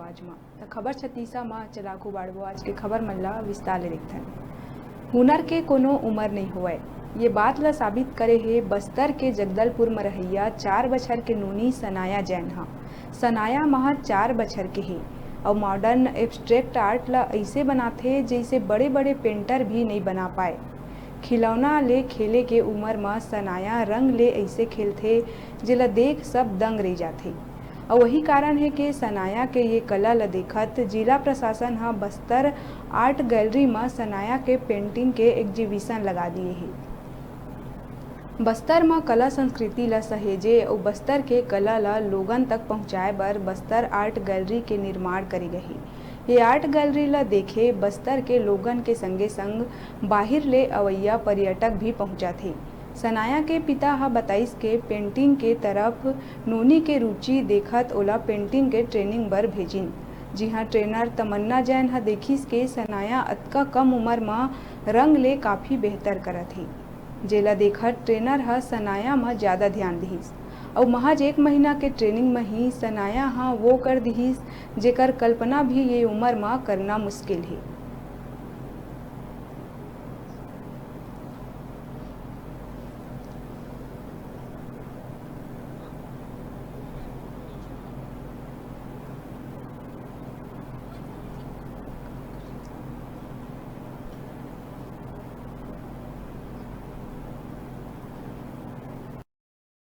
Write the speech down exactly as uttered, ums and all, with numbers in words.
आज म त खबर छत्तीसा म चला आगू बाढ़बो। आज के खबर मन ला विस्तार ले देखथन। हुनर के कोनो उमर नइ होवय, ये बात ला साबित करे हे बस्तर के जगदलपुर म रहइया चार बछर के नोनी सनाया जैन ह। सनाया महज चार बछर के हे अउ मॉडर्न एब्स्ट्रैक्ट आर्ट ला अइसे बनाथे, जइसे बड़े-बड़े पेंटर भी नइ बना पाए। खिलौना ले खेले के उमर म सनाया रंग ले अइसे खेलथे, जेला देख सब दंग रहि जाथे। अउ वही कारण हे के सनाया के ये कला ल देखत जिला प्रशासन ह बस्तर आर्ट गैलरी म सनाया के पेंटिंग के एग्जीबिशन लगा दिए हे। बस्तर म कला संस्कृति ल सहेजे अउ बस्तर के कला ल लोगन तक पहुंचाए बर बस्तर आर्ट गैलरी के निर्माण करे गही। ये आर्ट गैलरी ल देखे बस्तर के लोगन के संगे-संग बाहिर ले अवइया पर्यटक भी पहुंचत हे। सनाया के पिता ह बताइस के पेंटिंग के तरफ नोनी के रुचि देखत ओला पेंटिंग के ट्रेनिंग बर भेजिन, जिहां ट्रेनर तमन्ना जैन ह देखिस के सनाया अतका कम उमर म रंग ले काफी बेहतर करत हे, जेला देखत ट्रेनर ह सनाया म ज्यादा ध्यान दिहिस अउ महज एक महीना के ट्रेनिंग म ही सनाया ह वो कर दिहिस, जेकर कल्पना भी ये उमर म करना मुश्किल हे।